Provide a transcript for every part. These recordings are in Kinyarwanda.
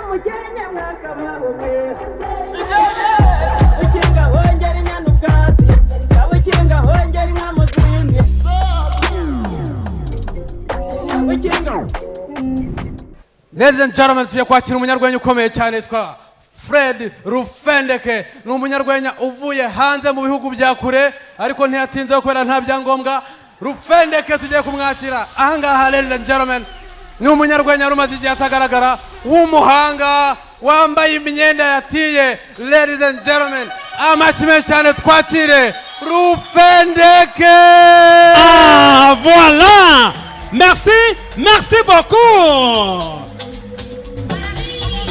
Umukenke mwakabaho mwe. Ukinga hongera inyana ubwatsi, ukinga hongera inka mu zindi, ukinga. Ladies and gentlemen, tugiye kwakira umunyarwenya ukomeye cyane yitwa Fred Rufendeke. Ni umunyarwenya uvuye hanze mu bihugu bya kure, ariko ntiyatinze kubera nta byangombwa. Rufendeke tugiye kumwakira ahangaha. Ladies and gentlemen, ni umunyarwenya wari umaze igihe atagaragara, w'umuhanga, wambaye imyenda yatiye. Ladies and gentlemen, amashyi menshi cyane, twakire Rufendeke. Ah, voilà. Merci, merci beaucoup.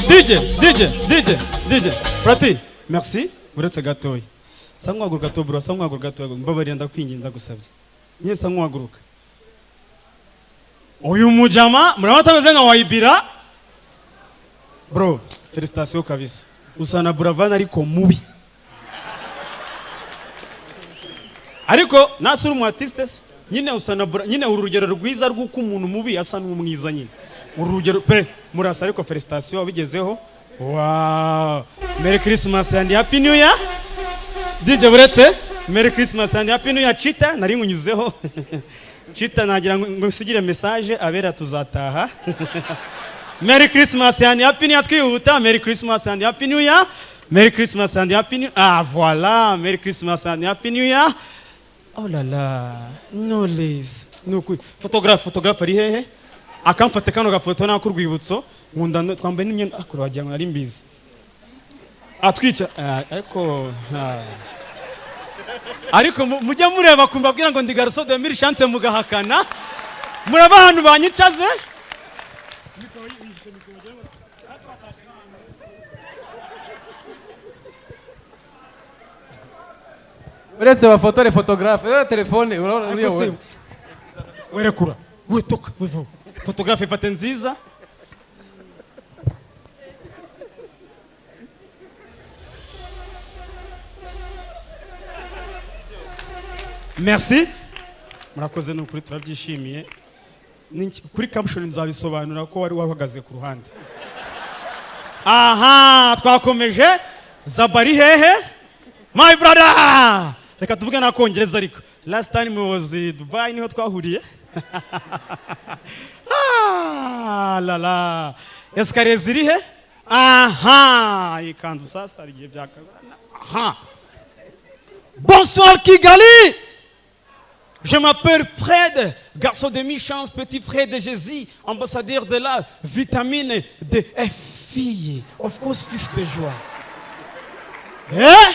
DJ, DJ, DJ, DJ. Prati, merci. Uretse gatoya. Sa nk'uhaguruka to bro, sa nk'uhaguruka to. Mbabarira, ndakwinginze, ndagusabye. Nyine sa nk'uhaguruka. Uyu mujama murabona atameze nka Wayibira. Bro, félicitations kabisa. Usa na Buravan ariko mubi. Ariko nasi uri umu artiste se? Nyine usa na nyine uru rugero rwiza rw'uko umuntu mubi asa n'umwiza nyine. Uru rugero pe murasa, ariko félicitations, wabigezeho. Wow. Merry Christmas and Happy New Year. DJ, buretse. Merry Christmas and Happy New Year. Chita nari nkunyuzeho. Chita nagira ngo nsigire message abera tuzataha. Merry Christmas and Happy New Year, twihuta. Merry Christmas and Happy New Year. Merry Christmas and Happy New. Ah, voilà. Merry Christmas and Happy New Year. Oh là là, Knowless. Nukuri. Photographe, photographe ari hehe? Akamfata kano gafoto nak'urwibutso. Nkunda twambaye n'imyenda akuru wagira ngo nari mbizi. Atwica ariko ariko mujya mureba kumva abwira ngo ndi garçon de mille chance mugahakana. Muraba ahantu banyicaze. Uretse bafotore, photographe, telefone urabona uriya. Ariko se, wowe. Werekura wetoka wevo, photographe ifate nziza. Merci, murakoze, ni ukuri turabyishimiye. Kuri caption nzabisobanura ko wari wahagaze ku ruhande. Aha twakomeje. Zabari hehe, my brother? Reka tuvuge n'akongereza, ariko last time was Dubai, niho twahuriye. Ah, la la, escalier ziri he? Aha, iyi kanzu sasa hari igihe byakabana. Aha, bonsoir Kigali. Je m'appelle Fred, garçon de mi-chance, petit frère de Jésus, ambassadeur de la vitamine de F, fille, of course, fils de joie. Eh?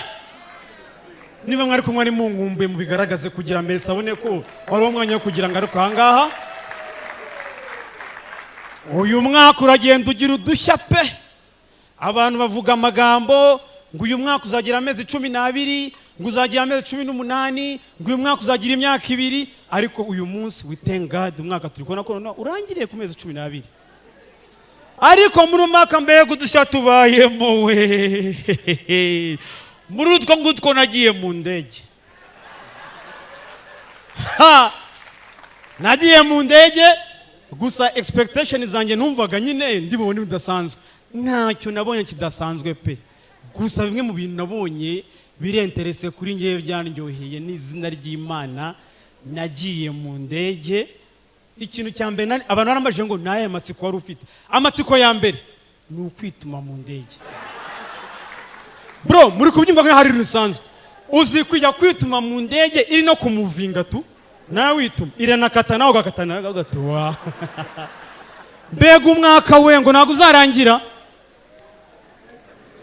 Niba mwari kumwe ari munkumbuye, mubigaragaze kugira mbese abone ko wari umwanya wo kugira ngo ariko ahangaha. Uyu mwaka uragenda ugira udushya pe. Abantu bavuga amagambo ngo uyu mwaka uzagira amezi 12, ngo uzagira amezi 18, ngo uyu mwaka uzagira imyaka 2, ariko uyu munsi we thank God, umwaka turi kubona ko noneho urangiriye ku mezi 12. Ariko muri uyu mwaka mbega udushya tubayemo we! Muri utwo ngutwo nagiye mu ndege. Ha! Nagiye mu ndege gusa expectation zanjye numvaga nyine ndi bubone bidasanzwe, ntacyo nabonye kidasanzwe pe. Gusa bimwe mu bintu nabonye birenterese kuri ngewe, byandyoheye n'izina ry'Imana. Nagiye mu ndege, ikintu cya mbere abantu barambajije ngo ni ayahe matsiko wari ufite? Amatsiko ya mbere ni ukwituma mu ndege. Bro, muri kubyumva nk'aho ari ibintu bisanzwe. Uzi kujya kwituma mu ndege iri no kumuvinga tu, nawe wituma iranakata, nawe ugakata, nawe ugatuwa. Mbega umwaka we, ngo ntabwo uzarangira!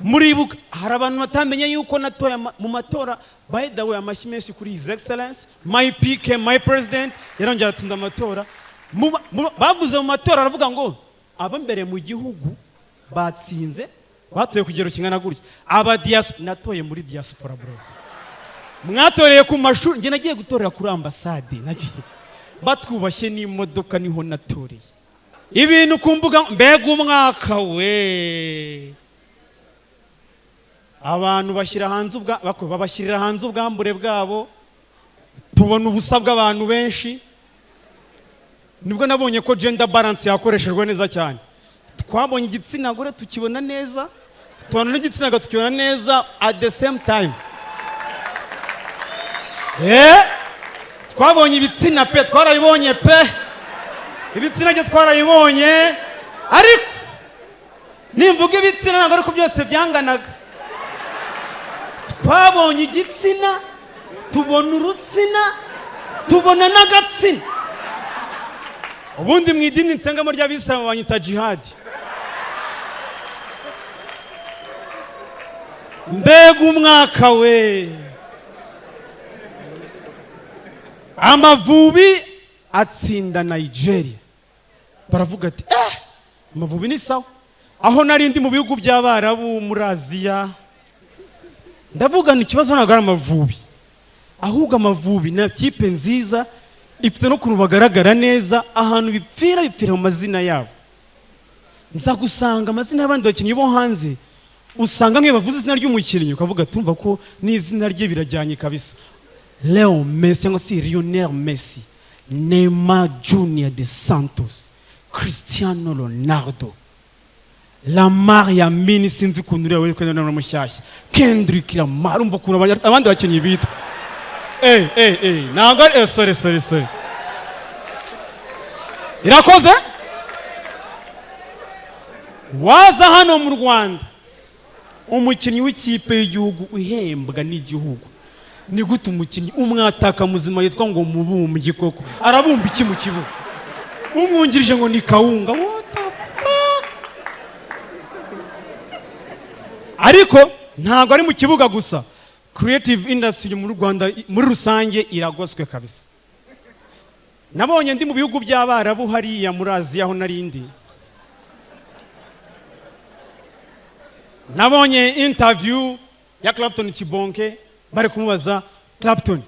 Muribuka hari abantu batamenye yuko natoye mu matora. By the way, amashyi menshi kuri His Excellence, my PK, my president, yarongera atsinda amatora. Bavuze mu matora, aravuga ngo abo mbere mu gihugu batsinze, batoye ku kigero kingana gutya, aba diaspora. Natoye muri diaspora, bro. Mwatoreye ku mashuri, njye nagiye gutorera kuri ambasade, nagiye batwubashye n'imodoka, niho natoreye. Ibintu ku mbuga, mbega umwaka we! Abantu bashyira hanze ubwa babashyirira hanze ubwambure bwabo, tubona ubusa bw'abantu benshi. Nibwo nabonye ko gender balance yakoreshejwe neza cyane. Twabonye igitsina gore tukibona neza, tubona n'igitsina gabo tukibona neza at the same time. Twabonye ibitsina pe, twarabibonye pe, ibitsina byo twarabibonye. Ariko nimvuga ibitsina ntabwo ariko byose byanganaga. Twabonye igitsina, tubona urutsina, tubona n'agatsina. Ubundi mu idini nsengamo ry'abisilamu banyita Jihadi. Mbega umwaka we! Amavubi atsinda Nigeria, baravuga ati: "Amavubi ni sawa." Aho nari ndi mu bihugu by'Abarabu muri Aziya, ndavuga ni ikibazo ntabwo ari Amavubi, ahubwo Amavubi ni kipe nziza, ifite n'ukuntu bagaragara neza. Ahantu bipfira, bipfira mu mazina yabo. Nza gusanga amazina y'abandi bakinnyi bo hanze, usanga nk'iyo bavuze izina ry'umukinnyi ukavuga, tumva ko n'izina rye birajyanye kabisa: Leo Messi cyangwa se Lionel Messi, Neymar Junior de Santos, Cristiano Ronaldo, Lamar Yamini, sinzi ukuntu uriya witwa na mushyashya, Kendrick Lamar. Umva ukuntu abandi bakinnyi bitwa. Ntabwo ari sorry, sorry, sorry, irakoze. Waza hano mu Rwanda, umukinnyi w'ikipe y'igihugu uhembwa n'igihugu, ni gute umukinnyi umwataka muzima yitwa ngo Mubumbyi koko? Arabumba iki mu kibuga? Umwungirije ngo ni Kawunga. What the fuck? Ariko ntabwo ari mu kibuga gusa, creative industry mu Rwanda muri rusange iragoswe kabisa. Nabonye ndi mu bihugu by'Abarabu hariya muri Aziya, aho nari ndi, nabonye interview ya Clapton Kibonke, bari kumubaza: "Clapton,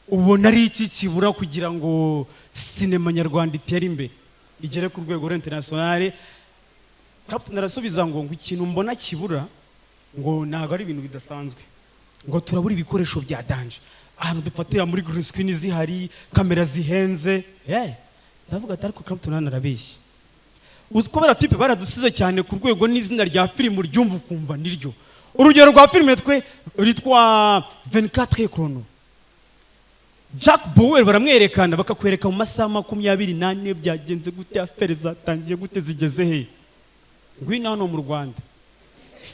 ubona ari iki kibura kugira ngo sinema nyarwanda itere imbere, igere ku rwego international?" Clapton arasubiza ngo ikintu mbona kibura, ngo ntabwo ari ibintu bidasanzwe, ngo turabura ibikoresho bya danger, ahantu dufatira muri green screen zihari, kamera zihenze. Ndavuga ati: "Ariko Clapton hano arabeshya." Uzi ko bariya type baradusize cyane ku rwego n'izina rya filime uryumva ukumva niryo. Urugero rwa filime twe ritwa 24 chrono, Jack Bauer baramwerekana, bakakwereka mu masaha 24 byagenze gute, affaires zatangiye gute, zigeze he. Ngwino hano mu Rwanda,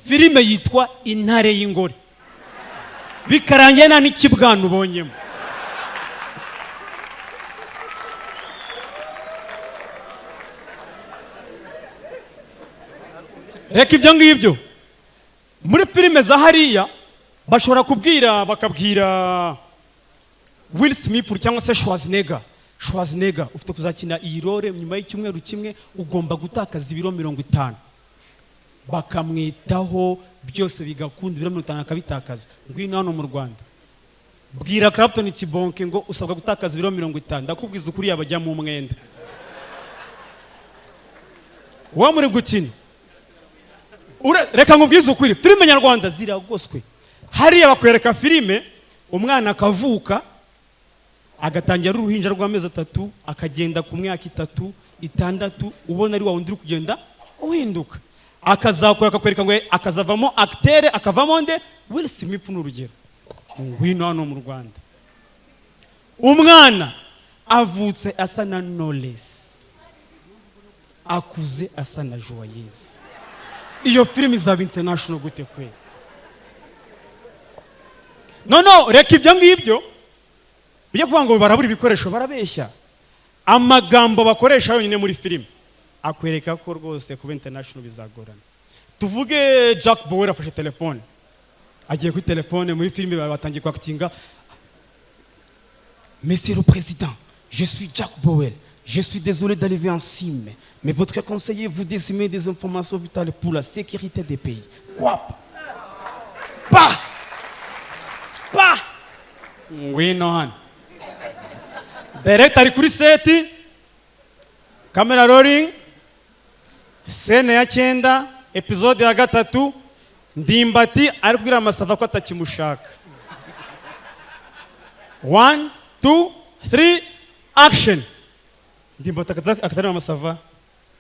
filime yitwa Intare y'Ingore, bikarangira nta n'ikibwana ubonyemo. Reka ibyo ngibyo. Muri filime za hariya bashobora kubwira, bakabwira Will Smith cyangwa se Schwarzenegger: "Schwarzenegger, ufite kuzakina iyi role, nyuma y'icyumweru kimwe ugomba gutakaza ibiro 50." Bakamwitaho byose bigakunda, ibiro 50 akabitakaza. Ngwino hano mu Rwanda, bwira Clapton Kibonke ngo usabwa gutakaza ibiro 50, ndakubwiza ukuri yabajya mu mwenda wa muri gukina. Reka nkubwize ukuri, filime nyarwanda ziragoswe. Hariya bakwereka filime, umwana akavuka agatangira ari uruhinja rw'amezi 3, akagenda ku myaka 3, 6, ubona ari wa wundi uri kugenda uhinduka, akazakura, akakwereka ngo akazavamo acteur, akavamo nde, Will Smith ni urugero. Ngwino hano mu Rwanda, umwana avutse asa na Knowless, akuze asa na Joyeuse. Iyo filime izaba international gute kwe? No, no, reka ibyo ngibyo bijya kuvuga ngo barabura ibikoresho, barabeshya. Amagambo bakoresha yonyine muri filime akwereka ko rwose kuba international bizagorana. Tuvuge Jack Bauer afashe telefone, agiye kuri telefone muri filime, batangiye kwakitinga: "Monsieur le Président, je suis Jack Bauer. Je suis désolé d'arriver en cime, mais votre conseiller vous décimez des informations vitales pour la sécurité des pays." Quoi? Pa! Pa! Ngwino hano. Director ari kuri set, camera rolling, scène ya 9, episode ya 3, Ndimbati ari kubwira Amasava ko atakimushaka. One, two, three, action. Ndimbati akatari Mama Sava,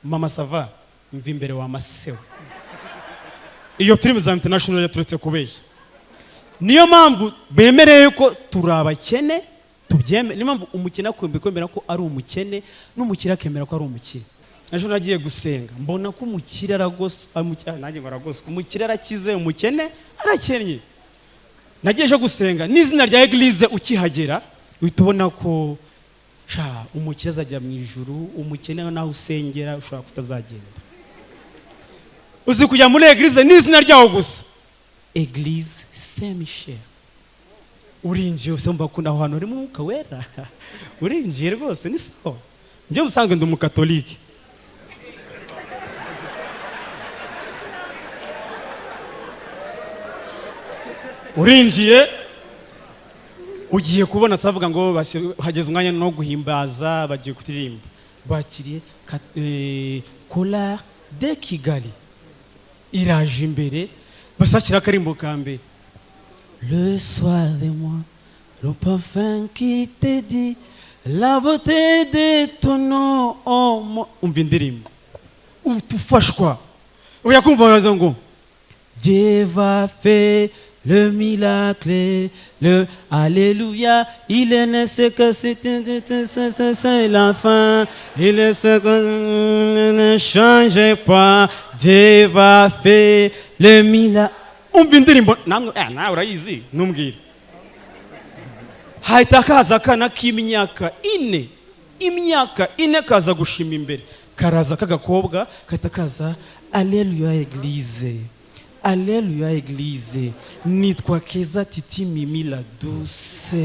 Mama Sava. Mva imbere wa masewe. Iyo filime za international yaturetse kubeshya. Niyo mpamvu bemereye ko turi abakene, tubyemere. Niyo mpamvu umukene akwiye kwemera ko ari umukene, n'umukire akemera ko ari umukire. Ejo nagiye gusenga, mbona ko umukire aragoswe, nanjye ngo aragoswe, umukire arakize, umukene arakennye. Nagiye ejo gusenga, n'izina rya église ukihagera uhita ubona ko sha umukire azajya mu ijuru, umukene naho usengera ushobora kutazagenda. Uzi kujya muri église n'izina ryawo gusa, Église Saint Michel, urinjiye usumva ko aho hantu harimo Umwuka Wera. Urinjiye rwose ni sawa. Njye ubusanzwe ndi umukatolike. Urinjiye, ugiye kubona savuga ngo hageze umwanya no guhimbaza, bagiye kuririmba, bakiriye Chorale de Kigali iraje imbere, basakira akarimbo ka mbere: "Le soir de moi, le parfum qui te dit la beauté de ton nom, oh, moi." Umva indirimbo utufashwa, uya kumva baraza ngo: "Dieu va faire le miracle, le Alléluia, il est né ce que c'est l'enfant, il est ce que ne change pas, Dieu va faire le miracle." Umva indirimbo namwe, nawe urayizi, ntumbwire. Hahita kaza akana k'imyaka 4, imyaka 4, kaza gushima imbere, karaza k'agakobwa, kahita kaza: "Alleluya église, alleluya église, nitwa Keza Titi Mimi la Douce,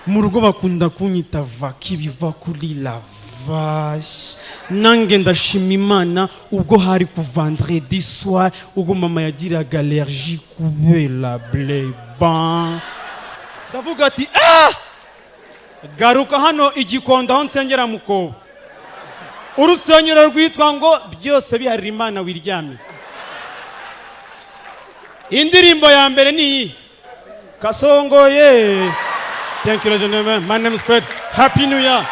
mu rugo bakunda kunyita Vaki, biva kuri la vache. Nange ndashima Imana, ubwo hari ku vendredi soir, ubwo mama yagiraga allergie kubera bleban." Ndavuga ati: "Ah, garuka hano Igikondo aho nsengera mukobo, urusengero rwitwa ngo byose biharira Imana wiryamiye." Indirimbo ya mbere ni iyi kasongoye. Thank you, gentlemen. My name is Fred. Happy New Year.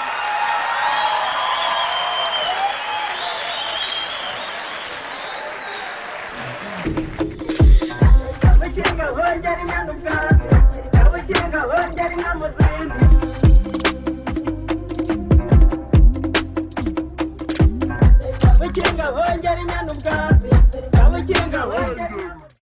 Abakinga bongera inyana ubwatsi, abakinga bongera inka mu zindi. Abakinga bongera inyana ubwatsi, abakinga bongera